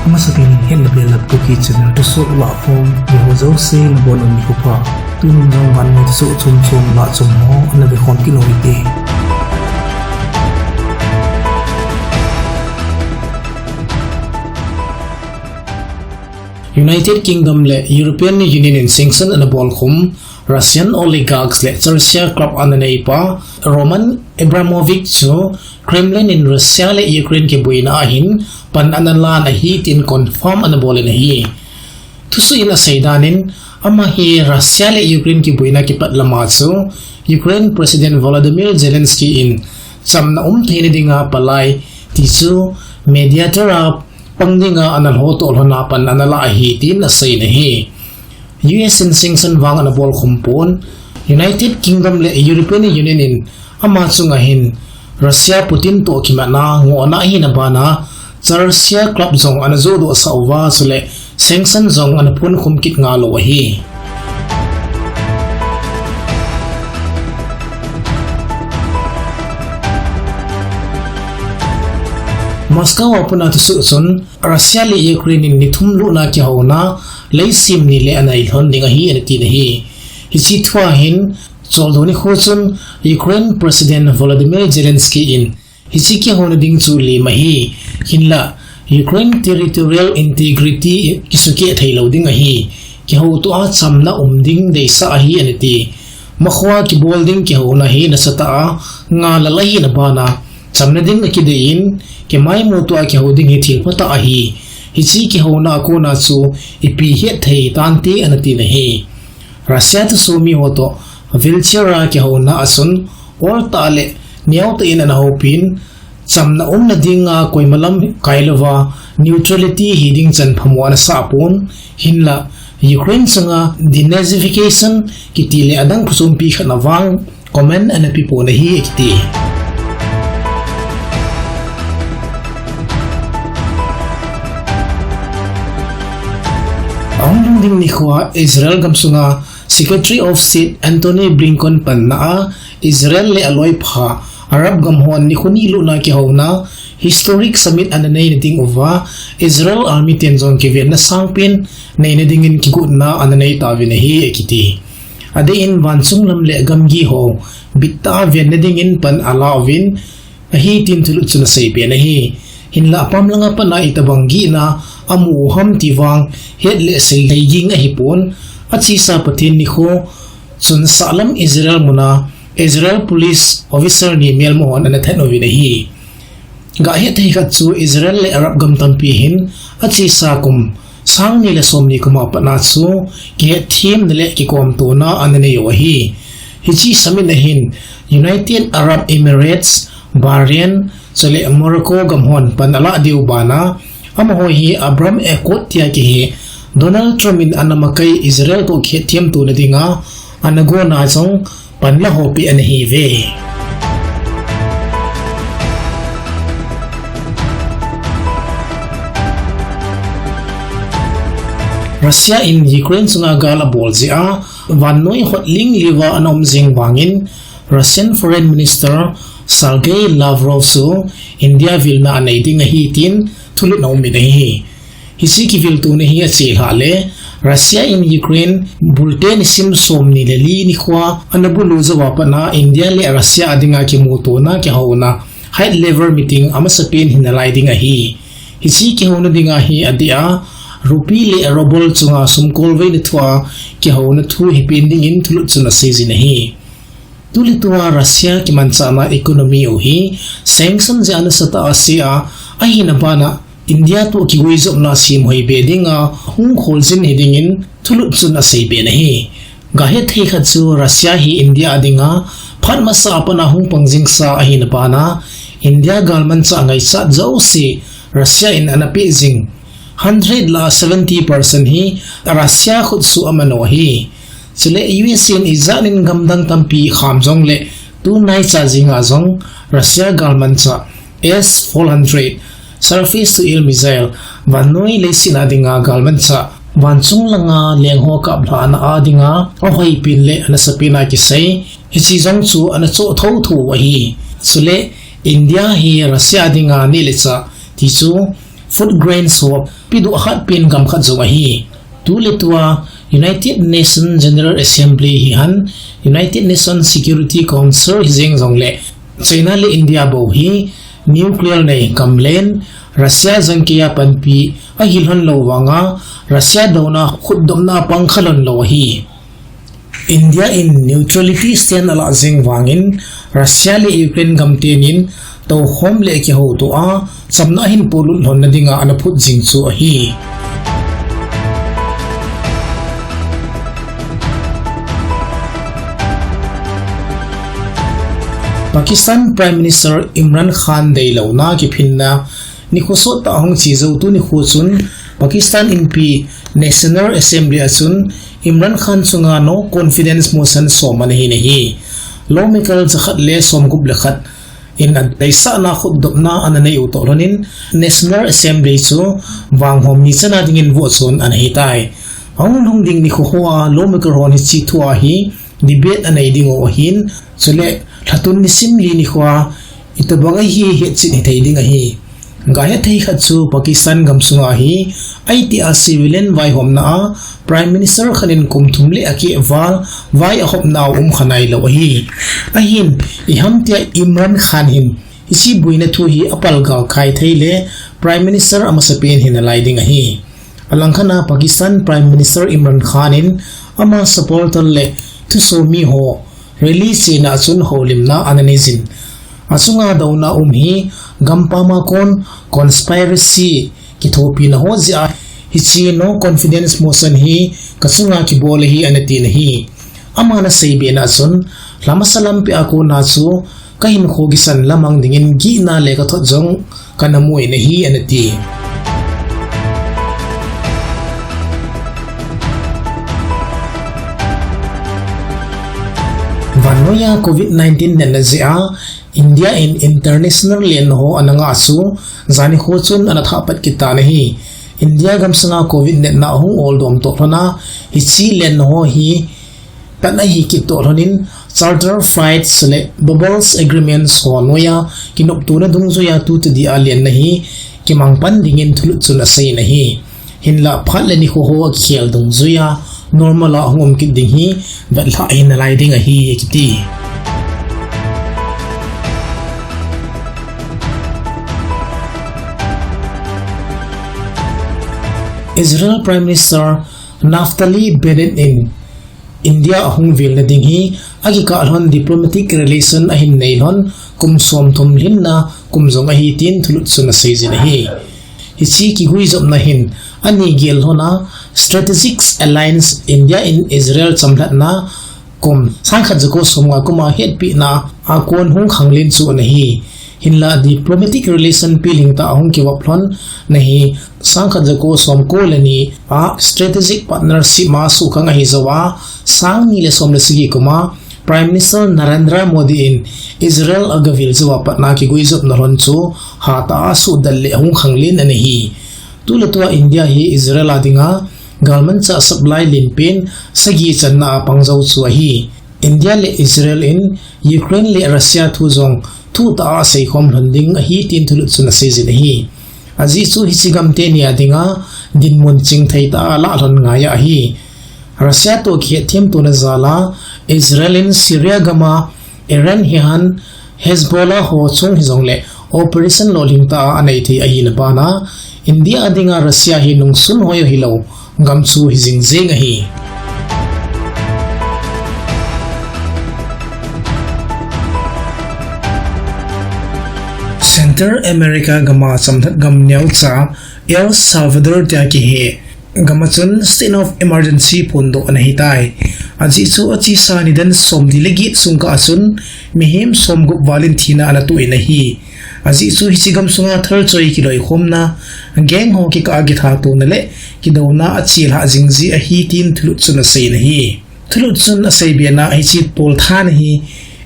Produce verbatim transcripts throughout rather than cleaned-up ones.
Amasapen in hetna belap Kuki channel thusoh lahkhom, miho jouse nabonun nikho pha. Tunin jong vannoi thusoh chomchom lahchom ho ana vekhom kit u hite. United Kingdom le European Union in sanction ana bolkhum Russian oligarchs le Chelsea club ana neipa Roman Abramovich chu Kremlin in Russia le Ukraine kiboina ahin pan ana lan ahi tin confirm ana bolin ahi. Thusoh in asei danin, ama hi Russia le Ukraine kiboina kipat lama chu Ukraine President Volodymyr Zelensky in chamna um theina dinga palai ti chu mediator a pang dinga ana lhotoh lhona pan ana la ahi tin aseiyin ahi. U S in sanction vang ana bolkhum pon, United Kingdom le European Union in ama chunga hin Russia Putin toh kimatna ngohna ahina bana Chelsea club jong ana jodohsah uva chule sanction jong ana phunkhum kit ngal u ahi. Moscow a puna thusoh chun Russia le Ukraine in nithum lutna kihouna leisim ni le anai lhon ding ahi ana tin ahi. Hiche thua hin choldo nikho chun Ukraine President Volodymyr Zelensky in hiche kihouna ding chu lem ahi, hinla Ukraine territorial integrity kisukeh theilou ding ahi, kihoutoa chamna um ding deisah ahi ana ti. Makhoa kibol ding kihouna hi nasatah a ngalal ahina bana chamna ding akideiyin, kimaimutoa kihou ding hi thil phatah ahi. Hiche kihouna a kona chu ipi hetthei tante ana tin ahi. Russia thusomi ho toh wheelchair a kihouna a chun oltah le neotah in ana houpin, chamna umna dinga koima lam kailouva neutrality hiding chan phamo ana sahpon, hinla Ukraine chunga denazification kiti le adang khosompi khatna vang comment ana pepon ahi akiti. Ahung lhung ding nikhoa Israel gamsunga Secretary of State Antony Blinken panna a Israel le aloipa Arab gamhon nikho ni lutna kihouna historic summit ana neina ding uva Israel army ten jong kivenna sangpen neina dingin kigotna ana neitauvin ahi akiti. Adeh in vanchung lam le gamgi ho bittah a venna dingin pan alauvin ahi tin thulut chun aseipen ahi. Hinla apam langa patna itobang gihna amu uham ti vang het le seithei ging ahipon, achesa Pathen nikho chun sahlam Israel muna Israel police officer ni melmahon ana that uvin ahi. Gahet thei khat chu Israel le Arab gam tampi hin achesa kum sangni le somni kuma patna chu kihetthemna le kikomtona ana neiu ahi. Hiche summit a hin United Arab Emirates, Bahrain chule Morocco gamhon pan alah diu bana amaho hi Abraham Accord tia kihe Donald Trump in ana makai Israel toh kihetthemtona dinga ana gona jong panla hopi ana hiuve. Russia in Ukraine chunga gal abol jeh a vannoi hotling liuva ana um jing vangin Russian Foreign Minister Sergei Lavrov chu India vilna anei ding ahi tin thulut ana umin ahi. Hiche kiviltona hi achelhah le Russia in Ukraine bulte nisim somni le li nikhoa ana bulu jouva patna India le Russia a dinga kimutona kihouna high level meeting amasapen hinalai ding ahi. Hiche kihouna dinga hi adeh a rupee le ruble chunga sumkolveina thua kihouna thu hipen dingin thulut chun aseijin ahi. Tule tua Russia kimanchahna economy u hi sanction jeh a nasatah a ase a, ahina bana India toh kigoijopna semhoi be dinga hung kholjin hidingin thulut chun aseiben ahi. Gahet thei khat chu Russia hi India a dinga phat masa a patna hung pang jingsa ahina bana India galmanchah ngaichat jouse Russia in ana peh jing hundred lah a seventy percent hi Russia khutsoh a man u ahi. Chule U S in ijat in gamdang tampi kham jongle tunaicha jinga jong Russia galmanchah S four hundred surface to air missile vannoi leiset a dinga galmanchah vanchung langa lengho kaplhahna a dinga ahoipen le anasapen a kisei hiche jong chu ana choh thouthou u ahi. Chule India hi Russia a dinga neh le chah ti chu food grains ho pedoh khat pen gam khat jong ahi. Tuletua United Nations General Assembly hihen, United Nations Security Council hijeng jongle China le India bou hi nuclear nei gamlen, Russia jangkeiya panpi ahilhon lou vanga Russia douna khutdopna pang khalhon lou ahi. India in neutrality stand alah jeng vangin Russia le Ukraine gamtenin toukhom le kihoutoa chamna ahin polut lhonna dinga ana phut jing chu ahi. Pakistan Prime Minister Imran Khan deilouna kiphinna nikho sottah ahung che jou tuni nikho chun Pakistan inpi National Assembly a chun Imran Khan chunga no confidence motion som ana hin ahi. Lawmaker jakhat le somgup le khat in adeisahna khutdopna ana neiu toh lhonin National Assembly chu vanghom ni chana dingin vote chon ana hitai. Ahung lhung ding nikho hoa lawmaker hon hiche thua hi debate anei dingu ahin, chule lhatun nisim li nikhoa itobang ahi hetchet hithei ding ahi. Gahethei khat chu Pakistan gamsunga hi aitih a civilian vaihomna a Prime Minister khat in kum thum le akeh val vai ahopnau um kha nailou ahi. Ahin, ihamtia Imran Khan hin hiche boina thu hi apalgal khai thei le Prime Minister amasapen hinalai ding ahi. Alangkhat a Pakistan Prime Minister Imran Khan in ama supporter le thusomi ho rally chena a chun houlimna ana neijin. Achunga douna um hi gampam a kon conspiracy kithopina ho jeh a hiche no confidence motion hi kachunga kibol ahi anatin ahi. Aman aseibena a chun, lhamasa lampia kona chu kahinkho kisan lamang dingin gihna le kathot jong kana mu in ahi anati. Vannoiya Covid nineteen natna jeh a India in international lenna ho ana ngah chu jani nikho chun ana thahpat kit tan ahi. India gamsunga Covid natna ahung oldom toh lhona hiche lenna ho hi pan ahi kit toh lhonin charter flights le bubbles agreements ho noiya kinoptona dungjuiya tu tadi a lenna hi kimang pan dingin thulut chun aseiyin ahi. Hinlah phat le nikho ho akikhel dungjuiya normal a hung um kit ding hi vetlhah hinalai ding ahi akiti. Israel Prime Minister Naftali Bennett in India ahung velna ding hi akikah lhon diplomatic relation ahin nei lhon kum somthum lhinna kum jong ahi tin thulut chun aseijin ahi. Hiche kiguijopna hin ani gel lhona strategic alliance India in Israel chamlhatna kum sangkhat jako somnga kuma hetpehna a kon hung khanglen chu ana hi. Hinlah diplomatic relation pilhing tah ahung kivop lhon nahi sangkhat jako somko le ni a strategic partnership ma suhkhang ahi jouva sangni le som le sagi kuma Prime Minister Narendra Modi in Israel agavel jouva patna kiguijopna lhon chu hatah a suhdal le hung khanglen ana hi. Tuletua India hi Israel a dinga galmanchah supply lenpen sagi channa a pang jou chu ahi. India le Israel in Ukraine le Russia thu jong thuhtah a aseikhom lhon ding ahi tin thulut chun aseijin ahi. Ajeh chu hiche gamteni a dinga dinmun chingthei tah a alah lhon ngai ahi. Russia toh kihetthem tona jal a Israel in Syria gam a Iran hihen Hezbollah ho chung hijongle operation lolhing tah a anei thei ahina bana India a dinga Russia hi nungsun hoi hilou gam chu hijing jeng ahi. Central America gam a chamlhat gam neocha El Salvador tia kihe gam a chun state of emergency phondoh ana hitai. Ajeh chu achesa nidan somli le get sungkah a chun mihem somgup val in thina ana toh in ahi. Ajeh chu hiche gamsunga thalchoi kiloikhomna, gang ho kikah a kithatona le kidouna achelhah jing jeh ahi tin thulut chun aseiyin ahi. Thulut chun aseibena hiche tolthat hi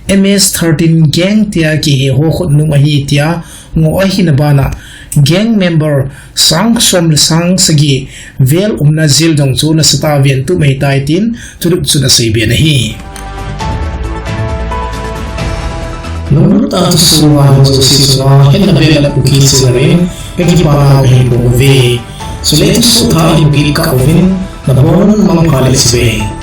M S thirteen gang tia kihe ho khutnung ahi tia ngoh ahina bana gang member sang som le sang sagi vel umna jail jong chu nasatah a ventup ahitai tin thulut chun aseiben ahi. Lunglut a thusoh a jouse chunga hetna bela Kuki channel in kakipah kahin pong uve. Chule thusoh thah hin kit kah uvin, nabon mangpha le chibai.